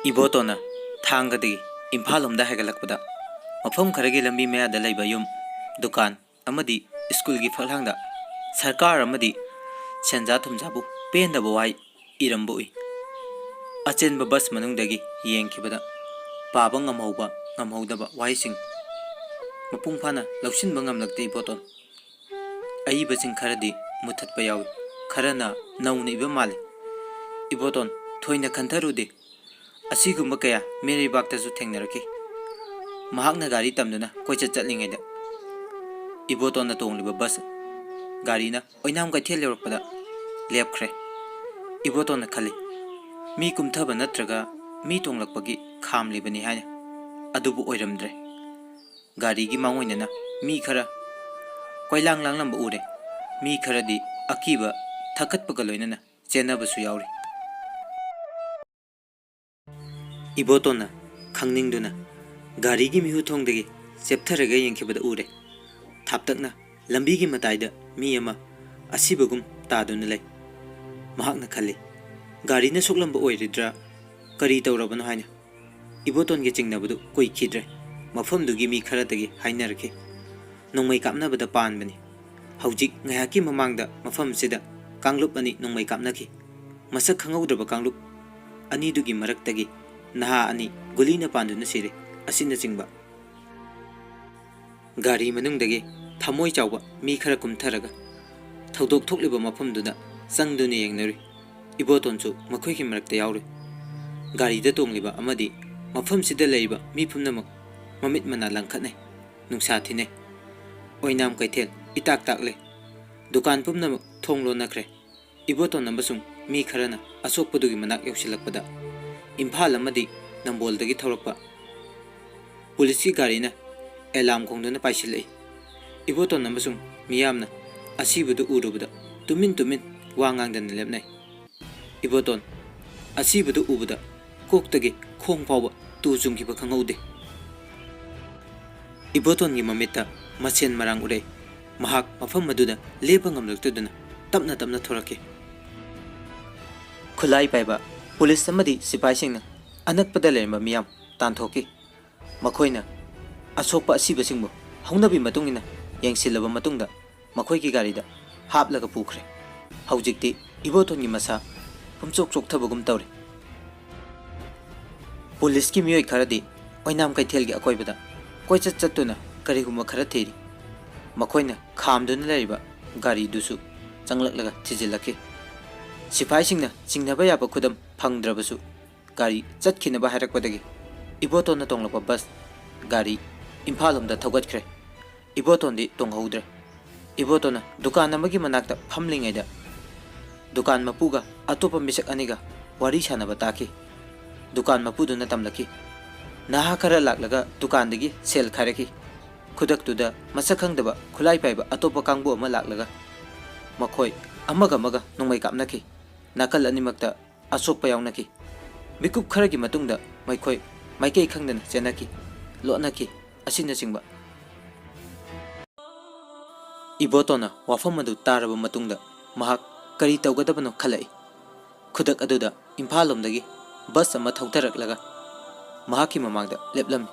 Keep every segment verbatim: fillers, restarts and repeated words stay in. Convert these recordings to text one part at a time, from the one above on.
ꯏꯕꯣꯇꯣꯟꯅ ꯊꯥꯡꯒꯗꯒꯤ ꯏꯝꯐꯥꯜ ꯂꯣꯝꯗ ꯍꯥꯏꯒꯠꯂꯛꯄꯗ, ꯃꯐꯝ ꯈꯔꯒꯤ ꯂꯝꯕꯤ ꯃꯌꯥꯗ ꯂꯩꯕ ꯌꯨꯝ, ꯗꯨꯀꯥꯟ ꯑꯃꯗꯤ ꯁ꯭ꯀꯨꯜꯒꯤ ꯐꯛꯂꯥꯡꯗ ꯁꯔꯀꯥꯔ ꯑꯃꯗꯤ ꯁꯦꯟꯖꯥ ꯊꯨꯝꯖꯥꯕꯨ ꯄꯦꯟꯗꯕ ꯋꯥꯍꯩ ꯏꯔꯝꯕ ꯎꯏ꯫ ꯑꯆꯦꯟꯕ ꯕꯁ ꯃꯅꯨꯡꯗꯒꯤ ꯌꯦꯡꯈꯤꯕꯗ, ꯄꯥꯕ ꯉꯝꯍꯧꯕ ꯉꯝꯍꯧꯗꯕ ꯋꯥꯍꯩꯁꯤꯡ ꯃꯄꯨꯡ ꯐꯥꯅ ꯂꯧꯁꯤꯟꯕ ꯉꯝꯂꯛꯇꯦ ꯏꯕꯣꯇꯣꯟ꯫ ꯑꯏꯕꯁꯤꯡ ꯈꯔꯗꯤ ꯃꯨꯠꯊꯠꯄ ꯌꯥꯎꯏ, ꯈꯔꯅ ꯅꯧꯅ ꯏꯕ ꯃꯥꯜꯂꯤ꯫ ꯏꯕꯣꯇꯣꯟ ꯊꯣꯏꯅ ꯈꯟꯊꯔꯨꯗꯦ꯫ ꯑꯁꯤꯒꯨꯝꯕ ꯀꯌꯥ ꯃꯤꯔꯩꯕꯥꯛꯇꯁꯨ ꯊꯦꯡꯅꯔꯛꯈꯤ꯫ ꯃꯍꯥꯛꯅ ꯒꯥꯔꯤ ꯇꯝꯗꯨꯅ ꯀꯣꯏꯆꯠ ꯆꯠꯂꯤꯉꯩꯗ, ꯏꯕꯣꯇꯣꯟꯅ ꯇꯣꯡꯂꯤꯕ ꯕꯁ ꯒꯥꯔꯤꯅ ꯑꯣꯏꯅꯥꯝ ꯀꯩꯊꯦꯜ ꯌꯧꯔꯛꯄꯗ ꯂꯦꯞꯈ꯭ꯔꯦ꯫ ꯏꯕꯣꯇꯣꯟꯅ ꯈꯜꯂꯤ, ꯃꯤ ꯀꯨꯝꯊꯕ ꯅꯠꯇ꯭ꯔꯒ ꯃꯤ ꯇꯣꯡꯂꯛꯄꯒꯤ ꯈꯥꯝꯂꯤꯕꯅꯤ ꯍꯥꯏꯅ꯫ ꯑꯗꯨꯕꯨ ꯑꯣꯏꯔꯝꯗ꯭ꯔꯦ꯫ ꯒꯥꯔꯤꯒꯤ ꯃꯥꯡꯑꯣꯏꯅꯅ ꯃꯤ ꯈꯔ ꯀꯣꯏꯂꯥꯡ ꯂꯥꯡꯂꯝꯕ ꯎꯔꯦ꯫ ꯃꯤ ꯈꯔꯗꯤ ꯑꯀꯤꯕ ꯊꯛꯀꯠꯄꯒ ꯂꯣꯏꯅꯅ ꯆꯦꯟꯅꯕꯁꯨ ꯌꯥꯎꯔꯤ꯫ ꯏꯕꯣꯇꯣꯟꯅ ꯈꯪꯅꯤꯡꯗꯨꯅ ꯒꯥꯔꯤꯒꯤ ꯃꯤꯍꯨꯠꯊꯣꯡꯗꯒꯤ ꯆꯦꯞꯊꯔꯒ ꯌꯦꯡꯈꯤꯕꯗ ꯎꯔꯦ, ꯊꯥꯞꯇꯛꯅ ꯂꯝꯕꯤꯒꯤ ꯃꯇꯥꯏꯗ ꯃꯤ ꯑꯃ ꯑꯁꯤꯕꯒꯨꯝ ꯇꯥꯗꯨꯅ ꯂꯩ꯫ ꯃꯍꯥꯛꯅ ꯈꯜꯂꯤ, ꯒꯥꯔꯤꯅ ꯁꯣꯛꯂꯝꯕ ꯑꯣꯏꯔꯤꯗ꯭ꯔꯥ, ꯀꯔꯤ ꯇꯧꯔꯕꯅꯣ ꯍꯥꯏꯅ꯫ ꯏꯕꯣꯇꯣꯟꯒꯤ ꯆꯤꯡꯅꯕꯗꯨ ꯀꯨꯏꯈꯤꯗ꯭ꯔꯦ꯫ ꯃꯐꯝꯗꯨꯒꯤ ꯃꯤ ꯈꯔꯗꯒꯤ ꯍꯥꯏꯅꯔꯛꯈꯤ, ꯅꯣꯡꯃꯩ ꯀꯥꯞꯅꯕꯗ ꯄꯥꯟꯕꯅꯤ꯫ ꯍꯧꯖꯤꯛ ꯉꯥꯏꯍꯥꯛꯀꯤ ꯃꯃꯥꯡꯗ ꯃꯐꯝꯁꯤꯗ ꯀꯥꯡꯂꯨꯞ ꯑꯅꯤ ꯅꯣꯡꯃꯩ ꯀꯥꯞꯅꯈꯤ꯫ ꯃꯁꯛ ꯈꯪꯍꯧꯗ꯭ꯔꯕ ꯀꯥꯡꯂꯨꯞ ꯑꯅꯤꯗꯨꯒꯤ ꯃꯔꯛꯇꯒꯤ ꯅꯍꯥ ꯑꯅꯤ ꯒꯨꯂꯤꯅ ꯄꯥꯟꯗꯨꯅ ꯁꯤꯔꯦ, ꯑꯁꯤꯅꯆꯤꯡꯕ꯫ ꯒꯥꯔꯤ ꯃꯅꯨꯡꯗꯒꯤ ꯊꯃꯣꯏ ꯆꯥꯎꯕ ꯃꯤ ꯈꯔ ꯀꯨꯝꯊꯔꯒ ꯊꯧꯗꯣꯛ ꯊꯣꯛꯂꯤꯕ ꯃꯐꯝꯗꯨꯗ ꯆꯪꯗꯨꯅ ꯌꯦꯡꯅꯔꯨꯏ꯫ ꯏꯕꯣꯇꯣꯟꯁꯨ ꯃꯈꯣꯏꯒꯤ ꯃꯔꯛꯇ ꯌꯥꯎꯔꯨꯏ꯫ ꯒꯥꯔꯤꯗ ꯇꯣꯡꯂꯤꯕ ꯑꯃꯗꯤ ꯃꯐꯝꯁꯤꯗ ꯂꯩꯔꯤꯕ ꯃꯤ ꯄꯨꯝꯅꯃꯛ ꯃꯃꯤꯠ ꯃꯅꯥ ꯂꯪꯈꯠꯅꯩ, ꯅꯨꯡꯁꯥ ꯊꯤꯅꯩ꯫ ꯑꯣꯏꯅꯥꯝ ꯀꯩꯊꯦꯜ ꯏꯇꯥꯛ ꯇꯥꯛꯂꯦ꯫ ꯗꯨꯀꯥꯟ ꯄꯨꯝꯅꯃꯛ ꯊꯣꯡ ꯂꯣꯟꯅꯈ꯭ꯔꯦ꯫ ꯏꯕꯣꯇꯣꯟ ꯑꯃꯁꯨꯡ ꯃꯤ ꯈꯔꯅ ꯑꯁꯣꯛꯄꯗꯨꯒꯤ ꯃꯅꯥꯛ ꯌꯧꯁꯤꯜꯂꯛꯄꯗ, ꯏꯝꯐꯥꯜ ꯑꯃꯗꯤ ꯅꯝꯕꯣꯜꯗꯒꯤ ꯊꯧꯔꯛꯄ ꯄꯨꯂꯤꯁꯀꯤ ꯒꯥꯔꯤꯅ ꯑꯦꯂꯥꯝ ꯈꯣꯡꯗꯨꯅ ꯄꯥꯏꯁꯤꯜꯂꯛꯏ꯫ ꯏꯕꯣꯇꯣꯟ ꯑꯃꯁꯨꯡ ꯃꯤꯌꯥꯝꯅ ꯑꯁꯤꯕꯗꯨ ꯎꯔꯨꯕꯗ ꯇꯨꯃꯤꯟ ꯇꯨꯃꯤꯟ ꯋꯥ ꯉꯥꯡꯗꯅ ꯂꯦꯞꯅꯩ꯫ ꯏꯕꯣꯇꯣꯟ ꯑꯁꯤꯕꯗꯨ ꯎꯕꯗ ꯀꯣꯛꯇꯒꯤ ꯈꯣꯡ ꯐꯥꯎꯕ ꯇꯨ ꯆꯨꯡꯈꯤꯕ ꯈꯪꯍꯧꯗꯦ꯫ ꯏꯕꯣꯇꯣꯟꯒꯤ ꯃꯃꯤꯠꯇ ꯃꯁꯦꯟ ꯃꯔꯥꯡ ꯎꯔꯛꯏ꯫ ꯃꯍꯥꯛ ꯃꯐꯝ ꯑꯗꯨꯗ ꯂꯦꯞꯄ ꯉꯝꯂꯛꯇꯗꯨꯅ ꯇꯞꯅ ꯇꯞꯅ ꯊꯣꯔꯛꯈꯤ꯫ ꯈꯨꯠꯂꯥꯏ ꯄꯥꯏꯕ ꯄꯨꯂꯤꯁ ꯑꯃꯗꯤ ꯁꯤꯄꯥꯏꯁꯤꯡꯅ ꯑꯅꯛꯄꯗ ꯂꯩꯔꯝꯕ ꯃꯤꯌꯥꯝ ꯇꯥꯟꯊꯣꯛꯈꯤ꯫ ꯃꯈꯣꯏꯅ ꯑꯁꯣꯛꯄ ꯑꯁꯤꯕꯁꯤꯡꯕꯨ ꯍꯧꯅꯕꯤ ꯃꯇꯨꯡ ꯏꯟꯅ ꯌꯦꯡꯁꯤꯜꯂꯕ ꯃꯇꯨꯡꯗ ꯃꯈꯣꯏꯒꯤ ꯒꯥꯔꯤꯗ ꯍꯥꯞꯂꯒ ꯄꯨꯈ꯭ꯔꯦ꯫ ꯍꯧꯖꯤꯛꯇꯤ ꯏꯕꯣꯇꯣꯟꯒꯤ ꯃꯁꯥ ꯄꯨꯝꯆꯣꯛ ꯆꯣꯛꯊꯕꯒꯨꯝ ꯇꯧꯔꯦ꯫ ꯄꯨꯂꯤꯁꯀꯤ ꯃꯤꯑꯣꯏ ꯈꯔꯗꯤ ꯑꯣꯏꯅꯥꯝ ꯀꯩꯊꯦꯜꯒꯤ ꯑꯀꯣꯏꯕꯗ ꯀꯣꯏꯆꯠ ꯆꯠꯇꯨꯅ ꯀꯔꯤꯒꯨꯝꯕ ꯈꯔ ꯊꯤꯔꯤ꯫ ꯃꯈꯣꯏꯅ ꯈꯥꯝꯗꯨꯅ ꯂꯩꯔꯤꯕ ꯒꯥꯔꯤꯗꯨꯁꯨ ꯆꯪꯂꯛꯂꯒ ꯊꯤꯖꯤꯜꯂꯛꯈꯤ꯫ ꯁꯤꯐꯥꯏꯁꯤꯡꯅ ꯆꯤꯡꯅꯕ ꯌꯥꯕ ꯈꯨꯗꯝ ꯐꯪꯗ꯭ꯔꯕꯁꯨ, ꯒꯥꯔꯤ ꯆꯠꯈꯤꯅꯕ ꯍꯥꯏꯔꯛꯄꯗꯒꯤ ꯏꯕꯣꯇꯣꯟꯅ ꯇꯣꯡꯂꯛꯄ ꯕꯁ ꯒꯥꯔꯤ ꯏꯝꯐꯥꯜ ꯂꯣꯝꯗ ꯊꯧꯒꯠꯈ꯭ꯔꯦ꯫ ꯏꯕꯣꯇꯣꯟꯗꯤ ꯇꯣꯡꯍꯧꯗ꯭ꯔꯦ꯫ ꯏꯕꯣꯇꯣꯟꯅ ꯗꯨꯀꯥꯟ ꯑꯃꯒꯤ ꯃꯅꯥꯛꯇ ꯐꯝꯂꯤꯉꯩꯗ ꯗꯨꯀꯥꯟ ꯃꯄꯨꯒ ꯑꯇꯣꯞꯄ ꯃꯤꯁꯛ ꯑꯅꯤꯒ ꯋꯥꯔꯤ ꯁꯥꯟꯅꯕ ꯇꯥꯈꯤ꯫ ꯗꯨꯀꯥꯟ ꯃꯄꯨꯗꯨꯅ ꯇꯝꯂꯛꯈꯤ, ꯅꯍꯥ ꯈꯔ ꯂꯥꯛꯂꯒ ꯗꯨꯀꯥꯟꯗꯒꯤ ꯁꯦꯜ ꯈꯥꯏꯔꯛꯈꯤ꯫ ꯈꯨꯗꯛꯇꯨꯗ ꯃꯁꯛ ꯈꯪꯗꯕ ꯈꯨꯠꯂꯥꯏ ꯄꯥꯏꯕ ꯑꯇꯣꯞꯄ ꯀꯥꯡꯕꯨ ꯑꯃ ꯂꯥꯛꯂꯒ ꯃꯈꯣꯏ ꯑꯃꯒ ꯑꯃꯒ ꯅꯣꯡꯃꯩ ꯀꯥꯞꯅꯈꯤ꯫ ꯅꯥꯀꯜ ꯑꯅꯤꯃꯛꯇ ꯑꯁꯣꯛꯄ ꯌꯥꯎꯅꯈꯤ꯫ ꯃꯤꯀꯨꯞ ꯈꯔꯒꯤ ꯃꯇꯨꯡꯗ ꯃꯈꯣꯏ ꯃꯥꯏꯀꯩ ꯈꯪꯗꯅ ꯆꯦꯟꯅꯈꯤ, ꯂꯣꯠꯅꯈꯤ ꯑꯁꯤꯅꯆꯤꯡꯕ꯫ ꯏꯕꯣꯇꯣꯟꯅ ꯋꯥꯐꯝ ꯑꯗꯨ ꯇꯥꯔꯕ ꯃꯇꯨꯡꯗ ꯃꯍꯥꯛ ꯀꯔꯤ ꯇꯧꯒꯗꯕꯅꯣ ꯈꯜꯂꯛꯏ꯫ ꯈꯨꯗꯛ ꯑꯗꯨꯗ ꯏꯝꯐꯥꯜ ꯂꯣꯝꯗꯒꯤ ꯕꯁ ꯑꯃ ꯊꯧꯊꯔꯛꯂꯒ ꯃꯍꯥꯛꯀꯤ ꯃꯃꯥꯡꯗ ꯂꯦꯞꯂꯝꯃꯤ꯫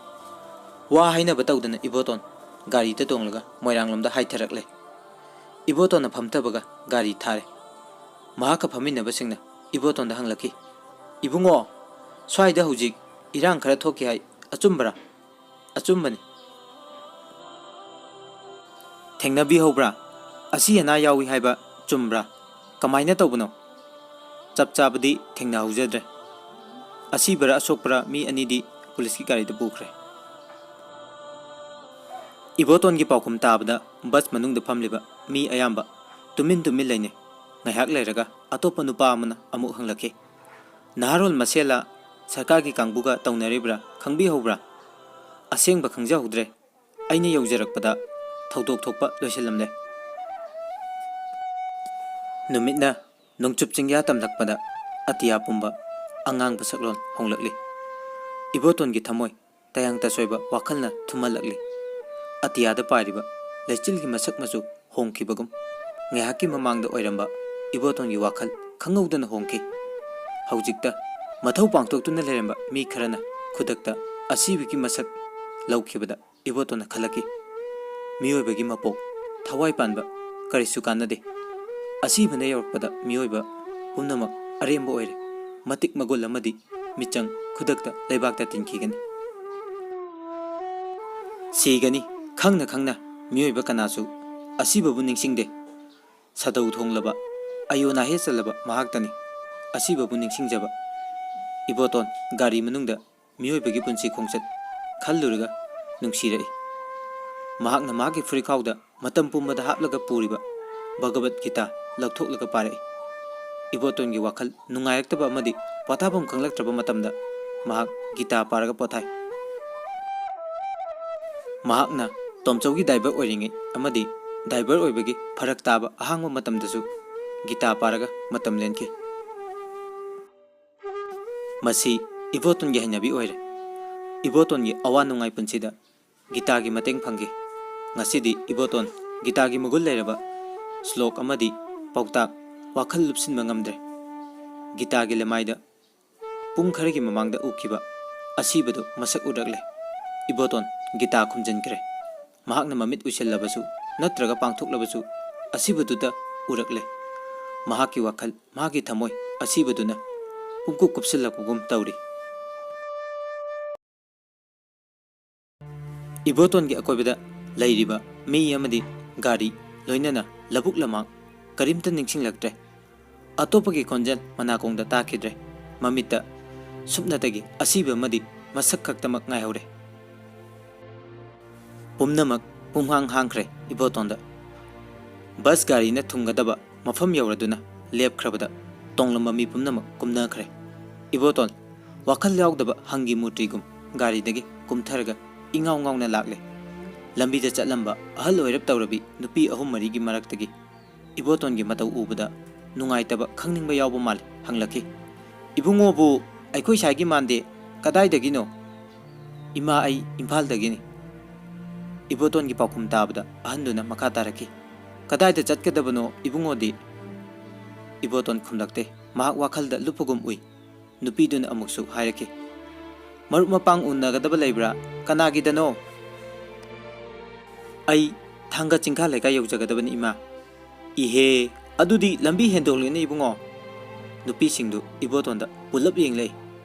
ꯋꯥ ꯍꯥꯏꯅꯕ ꯇꯧꯗꯅ ꯏꯕꯣꯇꯣꯟ ꯒꯥꯔꯤꯗ ꯇꯣꯡꯂꯒ ꯃꯣꯏꯔꯥꯡꯂꯣꯝꯗ ꯍꯥꯏꯊꯔꯛꯂꯦ꯫ ꯏꯕꯣꯇꯣꯟꯅ ꯐꯝꯊꯕꯒ ꯒꯥꯔꯤ ꯊꯥꯔꯦ꯫ ꯃꯍꯥꯛꯀ ꯐꯝꯃꯤꯟꯅꯕꯁꯤꯡꯅ ꯏꯕꯣꯇꯣꯟꯗ ꯍꯪꯂꯛꯈꯤ, "ꯏꯕꯨꯡꯉꯣ, ꯁ꯭ꯋꯥꯏꯗ ꯍꯧꯖꯤꯛ ꯏꯔꯥꯡ ꯈꯔ ꯊꯣꯛꯈꯤ ꯍꯥꯏ, ꯑꯆꯨꯝꯕꯔꯥ?" "ꯑꯆꯨꯝꯕꯅꯤ꯫" "ꯊꯦꯡꯅꯕꯤꯍꯧꯕ꯭ꯔꯥ? ꯑꯁꯤ ꯑꯅꯥ ꯌꯥꯎꯏ ꯍꯥꯏꯕ ꯆꯨꯝꯕ꯭ꯔꯥ? ꯀꯃꯥꯏꯅ ꯇꯧꯕꯅꯣ?" "ꯆꯞ ꯆꯥꯕꯗꯤ ꯊꯦꯡꯅꯍꯧꯖꯗ꯭ꯔꯦ꯫ ꯑꯁꯤꯕꯔꯥ ꯑꯁꯣꯛꯄꯔꯥ ꯃꯤ ꯑꯅꯤꯗꯤ ꯄꯨꯂꯤꯁꯀꯤ ꯒꯥꯔꯤꯗ ꯄꯨꯈ꯭ꯔꯦ꯫" ꯏꯕꯣꯇꯣꯟꯒꯤ ꯄꯥꯎꯈꯨꯝ ꯇꯥꯕꯗ ꯕꯁ ꯃꯅꯨꯡꯗ ꯐꯝꯂꯤꯕ ꯃꯤ ꯑꯌꯥꯝꯕ ꯇꯨꯃꯤꯟ ꯇꯨꯃꯤꯟ ꯂꯩꯅꯩ꯫ ꯉꯥꯏꯍꯥꯛ ꯂꯩꯔꯒ ꯑꯇꯣꯞꯄ ꯅꯨꯄꯥ ꯑꯃꯅ ꯑꯃꯨꯛ ꯍꯪꯂꯛꯈꯤ, "ꯅꯍꯥꯔꯣꯜ ꯃꯁꯦꯜꯂ ꯁꯔꯀꯥꯔꯒꯤ ꯀꯥꯡꯕꯨꯒ ꯇꯧꯅꯔꯤꯕ꯭ꯔꯥ ꯈꯪꯕꯤꯍꯧꯕ꯭ꯔꯥ?" "ꯑꯁꯦꯡꯕ ꯈꯪꯖꯍꯧꯗ꯭ꯔꯦ꯫ ꯑꯩꯅ ꯌꯧꯖꯔꯛꯄꯗ ꯊꯧꯗꯣꯛ ꯊꯣꯛꯄ ꯂꯣꯏꯁꯤꯜꯂꯝꯂꯦ꯫" ꯅꯨꯃꯤꯠꯅ ꯅꯣꯡꯆꯨꯞ ꯆꯤꯡꯌꯥ ꯇꯝꯂꯛꯄꯗ ꯑꯇꯤꯌꯥ ꯄꯨꯝꯕ ꯑꯉꯥꯡꯕ ꯁꯛꯂꯣꯟ ꯍꯣꯡꯂꯛꯂꯤ꯫ ꯏꯕꯣꯇꯣꯟꯒꯤ ꯊꯃꯣꯏ ꯇꯌꯥꯡ ꯇꯁꯣꯏꯕ ꯋꯥꯈꯜꯅ ꯊꯨꯝꯍꯜꯂꯛꯂꯤ꯫ ꯑꯇꯤꯌꯥꯗ ꯄꯥꯏꯔꯤꯕ ꯂꯩꯆꯤꯜꯒꯤ ꯃꯁꯛ ꯃꯆꯨ ꯍꯣꯡꯈꯤꯕꯒꯨꯝ ꯉꯥꯏꯍꯥꯛꯀꯤ ꯃꯃꯥꯡꯗ ꯑꯣꯏꯔꯝꯕ ꯏꯕꯣꯇꯣꯟꯒꯤ ꯋꯥꯈꯜ ꯈꯪꯍꯧꯗꯅ ꯍꯣꯡꯈꯤ꯫ ꯍꯧꯖꯤꯛꯇ ꯃꯊꯧ ꯄꯥꯡꯊꯣꯛꯇꯨꯅ ꯂꯩꯔꯝꯕ ꯃꯤ ꯈꯔꯅ ꯈꯨꯗꯛꯇ ꯑꯁꯤꯕꯒꯤ ꯃꯁꯛ ꯂꯧꯈꯤꯕꯗ ꯏꯕꯣꯇꯣꯟꯅ ꯈꯜꯂꯛꯈꯤ, "ꯃꯤꯑꯣꯏꯕꯒꯤ ꯃꯄꯣꯛ ꯊꯋꯥꯏ ꯄꯥꯟꯕ ꯀꯔꯤꯁꯨ ꯀꯥꯟꯅꯗꯦ꯫ ꯑꯁꯤꯕꯅ ꯌꯧꯔꯛꯄꯗ ꯃꯤꯑꯣꯏꯕ ꯄꯨꯝꯅꯃꯛ ꯑꯔꯦꯝꯕ ꯑꯣꯏꯔꯦ꯫ ꯃꯇꯤꯛ ꯃꯒꯨꯟ ꯑꯃꯗꯤ ꯃꯤꯆꯪ ꯈꯨꯗꯛꯇ ꯂꯩꯕꯥꯛꯇ ꯇꯤꯟꯈꯤꯒꯅꯤ꯫ ꯁꯤꯒꯅꯤ ꯈꯪꯅ ꯈꯪꯅ ꯃꯤꯑꯣꯏꯕ ꯀꯅꯥꯁꯨ ꯑꯁꯤꯕꯕꯨ ꯅꯤꯡꯁꯤꯡꯗꯦ꯫ ꯁꯥꯗꯧ ꯊꯣꯡꯂꯕ, ꯑꯌꯣ ꯅꯥꯍꯦ ꯆꯜꯂꯕ ꯃꯍꯥꯛꯇꯅꯤ ꯑꯁꯤꯕꯕꯨ ꯅꯤꯡꯁꯤꯡꯖꯕ꯫" ꯏꯕꯣꯇꯣꯟ ꯒꯥꯔꯤ ꯃꯅꯨꯡꯗ ꯃꯤꯑꯣꯏꯕꯒꯤ ꯄꯨꯟꯁꯤ ꯈꯣꯡꯆꯠ ꯈꯜꯂꯨꯔꯒ ꯅꯨꯡꯁꯤꯔꯛꯏ꯫ ꯃꯍꯥꯛꯅ ꯃꯍꯥꯛꯀꯤ ꯐꯨꯔꯤꯠꯈꯥꯎꯗ ꯃꯇꯝ ꯄꯨꯝꯕꯗ ꯍꯥꯞꯂꯒ ꯄꯨꯔꯤꯕ ꯚꯒꯕꯠ ꯒꯤꯇꯥ ꯂꯧꯊꯣꯛꯂꯒ ꯄꯥꯔꯛꯏ꯫ ꯏꯕꯣꯇꯣꯟꯒꯤ ꯋꯥꯈꯜ ꯅꯨꯡꯉꯥꯏꯔꯛꯇꯕ ꯑꯃꯗꯤ ꯄꯣꯊꯥꯐꯝ ꯈꯪꯂꯛꯇ꯭ꯔꯕ ꯃꯇꯝꯗ ꯃꯍꯥꯛ ꯒꯤꯇꯥ ꯄꯥꯔꯒ ꯄꯣꯊꯥꯏ꯫ ꯃꯍꯥꯛꯅ ꯇꯣꯝꯆꯧꯒꯤ ꯗ꯭ꯔꯥꯏꯚꯔ ꯑꯣꯏꯔꯤꯉꯩ ꯑꯃꯗꯤ ꯗ꯭ꯔꯥꯏꯚꯔ ꯑꯣꯏꯕꯒꯤ ꯐꯔꯛ ꯇꯥꯕ ꯑꯍꯥꯡꯕ ꯃꯇꯝꯗꯁꯨ ꯒꯤꯇꯥ ꯄꯥꯔꯒ ꯃꯇꯝ ꯂꯦꯟꯈꯤ꯫ ꯃꯁꯤ ꯏꯕꯣꯇꯣꯟꯒꯤ ꯍꯩꯅꯕꯤ ꯑꯣꯏꯔꯦ꯫ ꯏꯕꯣꯇꯣꯟꯒꯤ ꯑꯋꯥ ꯅꯨꯡꯉꯥꯏ ꯄꯨꯟꯁꯤꯗ ꯒꯤꯇꯥꯒꯤ ꯃꯇꯦꯡ ꯐꯪꯈꯤ꯫ ꯉꯁꯤꯗꯤ ꯏꯕꯣꯇꯣꯟ ꯒꯤꯇꯥꯒꯤ ꯃꯒꯨꯟ ꯂꯩꯔꯕ ꯁ꯭ꯂꯣꯛ ꯑꯃꯗꯤ ꯄꯥꯎꯇꯥꯛ ꯋꯥꯈꯜ ꯂꯨꯞꯁꯤꯟꯕ ꯉꯝꯗ꯭ꯔꯦ꯫ ꯒꯤꯇꯥꯒꯤ ꯂꯩꯃꯥꯏꯗ ꯄꯨꯡ ꯈꯔꯒꯤ ꯃꯃꯥꯡꯗ ꯎꯈꯤꯕ ꯑꯁꯤꯕꯗꯨ ꯃꯁꯛ ꯎꯔꯛꯂꯦ꯫ ꯏꯕꯣꯇꯣꯟ ꯒꯤꯇꯥ ꯈꯨꯝꯖꯤꯟꯈ꯭ꯔꯦ꯫ ꯃꯍꯥꯛꯅ ꯃꯃꯤꯠ ꯎꯏꯁꯤꯜꯂꯕꯁꯨ ꯅꯠꯇ꯭ꯔꯒ ꯄꯥꯡꯊꯣꯛꯂꯕꯁꯨ ꯑꯁꯤꯕꯗꯨꯗ ꯎꯔꯛꯂꯦ꯫ ꯃꯍꯥꯛꯀꯤ ꯋꯥꯈꯜ, ꯃꯍꯥꯛꯀꯤ ꯊꯃꯣꯏ ꯑꯁꯤꯕꯗꯨꯅ ꯄꯨꯡꯀꯨꯞ ꯀꯨꯞꯁꯤꯜꯂꯛꯄꯒꯨꯝ ꯇꯧꯔꯤ꯫ ꯏꯕꯣꯇꯣꯟꯒꯤ ꯑꯀꯣꯏꯕꯗ ꯂꯩꯔꯤꯕ ꯃꯤ ꯑꯃꯗꯤ ꯒꯥꯔꯤ, ꯂꯣꯏꯅꯅ ꯂꯧꯕꯨꯛ ꯂꯝꯍꯥꯡ, ꯀꯔꯤꯝꯇ ꯅꯤꯡꯁꯤꯡꯂꯛꯇ꯭ꯔꯦ꯫ ꯑꯇꯣꯞꯄꯒꯤ ꯈꯣꯟꯖꯦꯜ ꯃꯅꯥꯀꯣꯡꯗ ꯇꯥꯈꯤꯗ꯭ꯔꯦ꯫ ꯃꯃꯤꯠꯇ ꯁꯨꯞꯅꯇꯒꯤ ꯑꯁꯤꯕ ꯑꯃꯗꯤ ꯃꯁꯛ ꯈꯛꯇꯃꯛ ꯉꯥꯏꯍꯧꯔꯦ꯫ ꯄꯨꯝꯅꯃꯛ ꯄꯨꯡꯍꯥꯡ ꯍꯥꯡꯈ꯭ꯔꯦ ꯏꯕꯣꯇꯣꯟꯗ꯫ ꯕꯁ ꯒꯥꯔꯤꯅ ꯊꯨꯡꯒꯗꯕ ꯃꯐꯝ ꯌꯧꯔꯗꯨꯅ ꯂꯦꯞꯈ꯭ꯔꯕꯗ ꯇꯣꯡꯂꯝꯕ ꯃꯤ ꯄꯨꯝꯅꯃꯛ ꯀꯨꯝꯅꯈ꯭ꯔꯦ꯫ ꯏꯕꯣꯇꯣꯟ ꯋꯥꯈꯜ ꯌꯥꯎꯗꯕ ꯍꯪꯒꯤ ꯃꯨꯔꯇꯤꯒꯨꯝ ꯒꯥꯔꯤꯗꯒꯤ ꯀꯨꯝꯊꯔꯒ ꯏꯉꯥꯎ ꯉꯥꯎꯅ ꯂꯥꯛꯂꯦ꯫ ꯂꯝꯕꯤꯗ ꯆꯠꯂꯝꯕ ꯑꯍꯜ ꯑꯣꯏꯔꯞ ꯇꯧꯔꯕꯤ ꯅꯨꯄꯤ ꯑꯍꯨꯝ ꯃꯔꯤꯒꯤ ꯃꯔꯛꯇꯒꯤ ꯏꯕꯣꯇꯣꯟꯒꯤ ꯃꯇꯧ ꯎꯕꯗ ꯅꯨꯡꯉꯥꯏꯇꯕ ꯈꯪꯅꯤꯡꯕ ꯌꯥꯎꯕ ꯃꯥꯜꯂꯤ꯫ ꯍꯪꯂꯛꯈꯤ, "ꯏꯕꯨꯡꯉꯣꯕꯨ ꯑꯩꯈꯣꯏ ꯁ꯭ꯋꯥꯏꯒꯤ ꯃꯥꯟꯗꯦ, ꯀꯗꯥꯏꯗꯒꯤꯅꯣ?" "ꯏꯃꯥ, ꯑꯩ ꯏꯝꯐꯥꯜꯗꯒꯤꯅꯤ꯫" ꯏꯕꯣꯇꯣꯟꯒꯤ ꯄꯥꯎꯈꯨꯝ ꯇꯥꯕꯗ ꯑꯍꯟꯗꯨꯅ ꯃꯈꯥ ꯇꯥꯔꯛꯈꯤ, "ꯀꯗꯥꯏꯗ ꯆꯠꯀꯗꯕꯅꯣ ꯏꯕꯨꯡꯉꯣꯗꯤ?" ꯏꯕꯣꯇꯣꯟ ꯈꯨꯝꯂꯛꯇꯦ꯫ ꯃꯍꯥꯛ ꯋꯥꯈꯜꯗ ꯂꯨꯞꯄꯒꯨꯝ ꯎꯏ꯫ ꯅꯨꯄꯤꯗꯨꯅ ꯑꯃꯨꯛꯁꯨ ꯍꯥꯏꯔꯛꯈꯤ, "ꯃꯔꯨꯞ ꯃꯄꯥꯡ ꯎꯅꯒꯗꯕ ꯂꯩꯕ꯭ꯔꯥ? ꯀꯅꯥꯒꯤꯗꯅꯣ?" "ꯑꯩ ꯊꯥꯡꯒ ꯆꯤꯡꯈꯥ ꯂꯩꯀꯥꯏ ꯌꯧꯖꯒꯗꯕꯅꯤ, ꯏꯃꯥ"꯫ "ꯏꯍꯦ, ꯑꯗꯨꯗꯤ ꯂꯝꯕꯤ ꯍꯦꯟꯗꯣꯛꯂꯦꯅꯦ, ꯏꯕꯨꯡꯉꯣ"꯫ ꯅꯨꯄꯤꯁꯤꯡꯗꯨ ꯏꯕꯣꯇꯣꯟꯗ ꯄꯨꯂꯞ ꯌꯦꯡꯂꯛꯏ꯫